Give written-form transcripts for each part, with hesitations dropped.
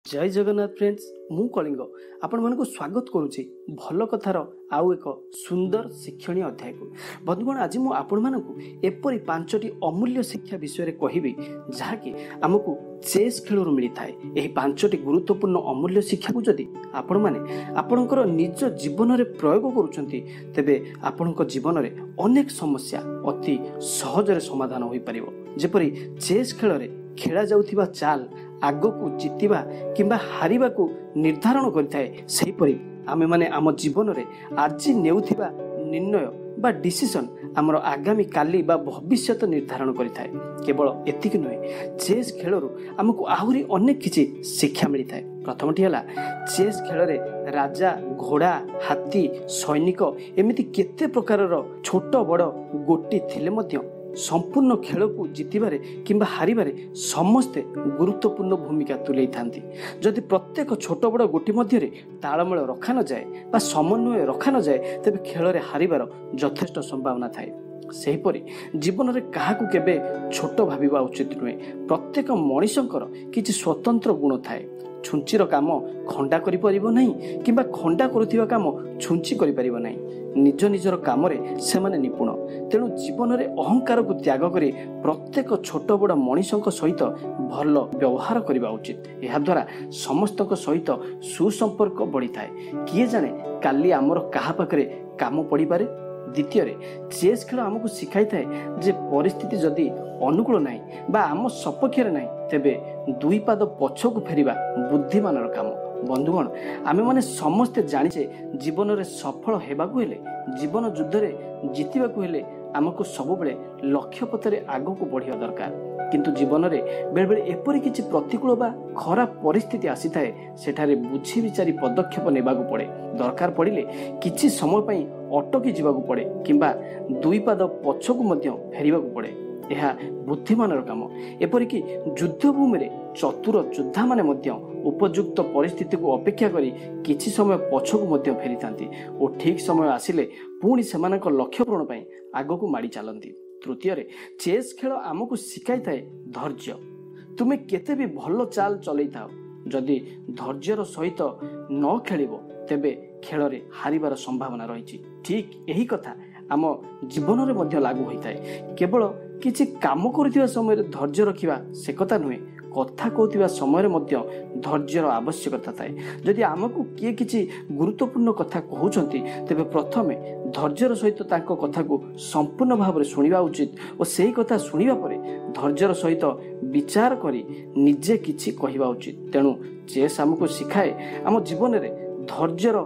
ଜୟ Jagannath friends, ମୁଁ କଳିଙ୍ଗ ଆପଣମାନଙ୍କୁ ସ୍ୱାଗତ କରୁଛି ଭଲ କଥାର ଆଉ ଏକ ସୁନ୍ଦର ଶିକ୍ଷଣୀୟ ଅଧ୍ୟାୟକୁ। ବନ୍ଧୁଗଣ, ଆଜି ମୁଁ ଆପଣମାନଙ୍କୁ ଏପରି 5ଟି ଅମୂଲ୍ୟ ଶିକ୍ଷା ବିଷୟରେ କହିବି ଯାହାକି ଆମକୁ ଚେସ୍ ଖେଳରୁ ମିଳିଥାଏ। ଏହି 5ଟି ଗୁରୁତ୍ୱପୂର୍ଣ୍ଣ ଅମୂଲ୍ୟ ଶିକ୍ଷାକୁ ଯଦି ଆପଣମାନେ ଆପଣଙ୍କର ନିଜ ଜୀବନରେ ପ୍ରୟୋଗ କରୁଛନ୍ତି, ତେବେ ଆପଣଙ୍କ ଜୀବନରେ ଅନେକ ସମସ୍ୟା ଅତି ସହଜରେ ସମାଧାନ ହୋଇପାରିବ। ଯେପରି ଚେସ୍ ଖେଳରେ ଖେଳାଯାଉଥିବା ଚାଲ ଆଗକୁ ଜିତିବା କିମ୍ବା ହାରିବାକୁ ନିର୍ଦ୍ଧାରଣ କରିଥାଏ, ସେହିପରି ଆମେମାନେ ଆମ ଜୀବନରେ ଆଜି ନେଉଥିବା ନିର୍ଣ୍ଣୟ ବା ଡିସିସନ୍ ଆମର ଆଗାମୀ କାଲି ବା ଭବିଷ୍ୟତ ନିର୍ଦ୍ଧାରଣ କରିଥାଏ। କେବଳ ଏତିକି ନୁହେଁ, ଚେସ୍ ଖେଳରୁ ଆମକୁ ଆହୁରି ଅନେକ କିଛି ଶିକ୍ଷା ମିଳିଥାଏ। ପ୍ରଥମଟି ହେଲା, ଚେସ୍ ଖେଳରେ ରାଜା, ଘୋଡ଼ା, ହାତୀ, ସୈନିକ ଏମିତି କେତେ ପ୍ରକାରର ଛୋଟ ବଡ଼ ଗୋଟି ଥିଲେ ମଧ୍ୟ ସମ୍ପୂର୍ଣ୍ଣ ଖେଳକୁ ଜିତିବାରେ କିମ୍ବା ହାରିବାରେ ସମସ୍ତେ ଗୁରୁତ୍ୱପୂର୍ଣ୍ଣ ଭୂମିକା ତୁଲେଇଥାନ୍ତି। ଯଦି ପ୍ରତ୍ୟେକ ଛୋଟ ବଡ଼ ଗୋଟି ମଧ୍ୟରେ ତାଳମେଳ ରଖାନଯାଏ ବା ସମନ୍ୱୟ ରଖାନଯାଏ, ତେବେ ଖେଳରେ ହାରିବାର ଯଥେଷ୍ଟ ସମ୍ଭାବନା ଥାଏ। ସେହିପରି ଜୀବନରେ କାହାକୁ କେବେ ଛୋଟ ଭାବିବା ଉଚିତ ନୁହେଁ। ପ୍ରତ୍ୟେକ ମଣିଷଙ୍କର କିଛି ସ୍ୱତନ୍ତ୍ର ଗୁଣ ଥାଏ। ଛୁଞ୍ଚିର କାମ ଖଣ୍ଡା କରିପାରିବ ନାହିଁ କିମ୍ବା ଖଣ୍ଡା କରୁଥିବା କାମ ଛୁଞ୍ଚି କରିପାରିବ ନାହିଁ। ନିଜ ନିଜର କାମରେ ସେମାନେ ନିପୁଣ। ତେଣୁ ଜୀବନରେ ଅହଙ୍କାରକୁ ତ୍ୟାଗ କରି ପ୍ରତ୍ୟେକ ଛୋଟ ବଡ଼ ମଣିଷଙ୍କ ସହିତ ଭଲ ବ୍ୟବହାର କରିବା ଉଚିତ। ଏହାଦ୍ୱାରା ସମସ୍ତଙ୍କ ସହିତ ସୁସମ୍ପର୍କ ବଢ଼ିଥାଏ। କିଏ ଜାଣେ କାଲି ଆମର କାହା ପାଖରେ କାମ ପଡ଼ିପାରେ। ଦ୍ୱିତୀୟରେ, ଚେସ୍ ଖେଳ ଆମକୁ ଶିଖାଇଥାଏ ଯେ ପରିସ୍ଥିତି ଯଦି ଅନୁକୂଳ ନାହିଁ ବା ଆମ ସପକ୍ଷରେ ନାହିଁ, ତେବେ ଦୁଇ ପାଦ ପଛକୁ ଫେରିବା ବୁଦ୍ଧିମାନର କାମ। ବନ୍ଧୁଗଣ, ଆମେମାନେ ସମସ୍ତେ ଜାଣିଛେ ଜୀବନରେ ସଫଳ ହେବାକୁ ହେଲେ, ଜୀବନ ଯୁଦ୍ଧରେ ଜିତିବାକୁ ହେଲେ ଆମକୁ ସବୁବେଳେ ଲକ୍ଷ୍ୟ ପଥରେ ଆଗକୁ ବଢ଼ିବା ଦରକାର। କିନ୍ତୁ ଜୀବନରେ ବେଳେବେଳେ ଏପରି କିଛି ପ୍ରତିକୂଳ ବା ଖରାପ ପରିସ୍ଥିତି ଆସିଥାଏ, ସେଠାରେ ବୁଝି ବିଚାରି ପଦକ୍ଷେପ ନେବାକୁ ପଡ଼େ। ଦରକାର ପଡ଼ିଲେ କିଛି ସମୟ ପାଇଁ ଅଟକି ଯିବାକୁ ପଡ଼େ କିମ୍ବା ଦୁଇ ପାଦ ପଛକୁ ମଧ୍ୟ ଫେରିବାକୁ ପଡ଼େ। ଏହା ବୁଦ୍ଧିମାନର କାମ। ଏପରିକି ଯୁଦ୍ଧଭୂମିରେ ଚତୁର ଯୋଦ୍ଧାମାନେ ମଧ୍ୟ ଉପଯୁକ୍ତ ପରିସ୍ଥିତିକୁ ଅପେକ୍ଷା କରି କିଛି ସମୟ ପଛକୁ ମଧ୍ୟ ଫେରିଥାନ୍ତି ଓ ଠିକ୍ ସମୟ ଆସିଲେ ପୁଣି ସେମାନଙ୍କ ଲକ୍ଷ୍ୟ ପୂରଣ ପାଇଁ ଆଗକୁ ମାଡ଼ି ଚାଲନ୍ତି। ତୃତୀୟରେ, ଚେସ୍ ଖେଳ ଆମକୁ ଶିଖାଇଥାଏ ଧୈର୍ଯ୍ୟ। ତୁମେ କେତେ ବି ଭଲ ଚାଲ ଚଲେଇଥାଅ, ଯଦି ଧୈର୍ଯ୍ୟର ସହିତ ନ ଖେଳିବ ତେବେ ଖେଳରେ ହାରିବାର ସମ୍ଭାବନା ରହିଛି। ଠିକ୍ ଏହି କଥା ଆମ ଜୀବନରେ ମଧ୍ୟ ଲାଗୁ ହୋଇଥାଏ। କେବଳ କିଛି କାମ କରୁଥିବା ସମୟରେ ଧୈର୍ଯ୍ୟ ରଖିବା ସେ କଥା ନୁହେଁ, କଥା କହୁଥିବା ସମୟରେ ମଧ୍ୟ ଧୈର୍ଯ୍ୟର ଆବଶ୍ୟକତା ଥାଏ। ଯଦି ଆମକୁ କିଏ କିଛି ଗୁରୁତ୍ୱପୂର୍ଣ୍ଣ କଥା କହୁଛନ୍ତି, ତେବେ ପ୍ରଥମେ ଧୈର୍ଯ୍ୟର ସହିତ ତାଙ୍କ କଥାକୁ ସମ୍ପୂର୍ଣ୍ଣ ଭାବରେ ଶୁଣିବା ଉଚିତ ଓ ସେହି କଥା ଶୁଣିବା ପରେ ଧୈର୍ଯ୍ୟର ସହିତ ବିଚାର କରି ନିଜେ କିଛି କହିବା ଉଚିତ। ତେଣୁ ଚେସ୍ ଆମକୁ ଶିଖାଏ ଆମ ଜୀବନରେ ଧୈର୍ଯ୍ୟର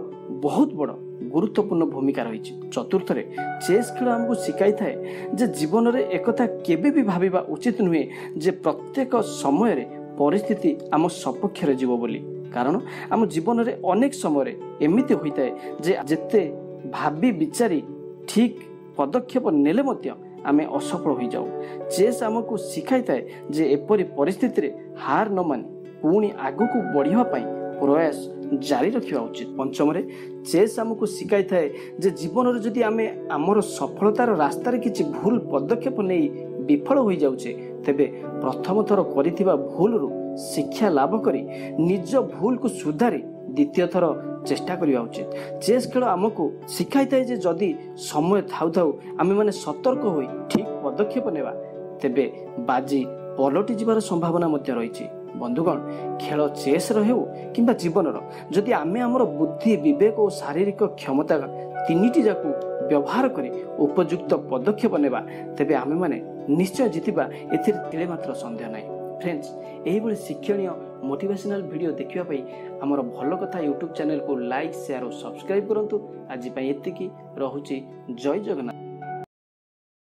ବହୁତ ବଡ଼ ଗୁରୁତ୍ୱପୂର୍ଣ୍ଣ ଭୂମିକା ରହିଛି। ଚତୁର୍ଥରେ, ଚେସ୍ ଖେଳ ଆମକୁ ଶିଖାଇଥାଏ ଯେ ଜୀବନରେ ଏକଥା କେବେ ବି ଭାବିବା ଉଚିତ ନୁହେଁ ଯେ ପ୍ରତ୍ୟେକ ସମୟରେ ପରିସ୍ଥିତି ଆମ ସପକ୍ଷରେ ଯିବ ବୋଲି। କାରଣ ଆମ ଜୀବନରେ ଅନେକ ସମୟରେ ଏମିତି ହୋଇଥାଏ ଯେ ଯେତେ ଭାବି ବିଚାରି ଠିକ୍ ପଦକ୍ଷେପ ନେଲେ ମଧ୍ୟ ଆମେ ଅସଫଳ ହୋଇଯାଉ। ଚେସ୍ ଆମକୁ ଶିଖାଇଥାଏ ଯେ ଏପରି ପରିସ୍ଥିତିରେ ହାର ନ ମାନି ପୁଣି ଆଗକୁ ବଢ଼ିବା ପାଇଁ ପ୍ରୟାସ ଜାରି ରଖିବା ଉଚିତ। ପଞ୍ଚମରେ, ଚେସ୍ ଆମକୁ ଶିଖାଇଥାଏ ଯେ ଜୀବନରେ ଯଦି ଆମେ ଆମର ସଫଳତାର ରାସ୍ତାରେ କିଛି ଭୁଲ ପଦକ୍ଷେପ ନେଇ ବିଫଳ ହୋଇଯାଉଛେ, ତେବେ ପ୍ରଥମ ଥର କରିଥିବା ଭୁଲରୁ ଶିକ୍ଷା ଲାଭ କରି ନିଜ ଭୁଲକୁ ସୁଧାରି ଦ୍ୱିତୀୟ ଥର ଚେଷ୍ଟା କରିବା ଉଚିତ। ଚେସ୍ ଖେଳ ଆମକୁ ଶିଖାଇଥାଏ ଯେ ଯଦି ସମୟ ଥାଉ ଥାଉ ଆମେମାନେ ସତର୍କ ହୋଇ ଠିକ୍ ପଦକ୍ଷେପ ନେବା, ତେବେ ବାଜି ପଲଟି ଯିବାର ସମ୍ଭାବନା ମଧ୍ୟ ରହିଛି। ବନ୍ଧୁଗଣ, ଖେଳ ଚେସ୍ର ହେଉ କିମ୍ବା ଜୀବନର, ଯଦି ଆମେ ଆମର ବୁଦ୍ଧି, ବିବେକ ଓ ଶାରୀରିକ କ୍ଷମତା ତିନିଟି ଯାକୁ ବ୍ୟବହାର କରି ଉପଯୁକ୍ତ ପଦକ୍ଷେପ ନେବା, ତେବେ ଆମେମାନେ ନିଶ୍ଚୟ ଜିତିବା, ଏଥିରେ ତିଳେ ମାତ୍ର ସନ୍ଦେହ ନାହିଁ। ଫ୍ରେଣ୍ଡସ୍, ଏହିଭଳି ଶିକ୍ଷଣୀୟ ମୋଟିଭେସନାଲ୍ ଭିଡ଼ିଓ ଦେଖିବା ପାଇଁ ଆମର ଭଲ କଥା ୟୁଟ୍ୟୁବ୍ ଚ୍ୟାନେଲକୁ ଲାଇକ୍, ସେୟାର ଓ ସବସ୍କ୍ରାଇବ୍ କରନ୍ତୁ। ଆଜି ପାଇଁ ଏତିକି ରହୁଛି। ଜୟ ଜଗନ୍ନାଥ।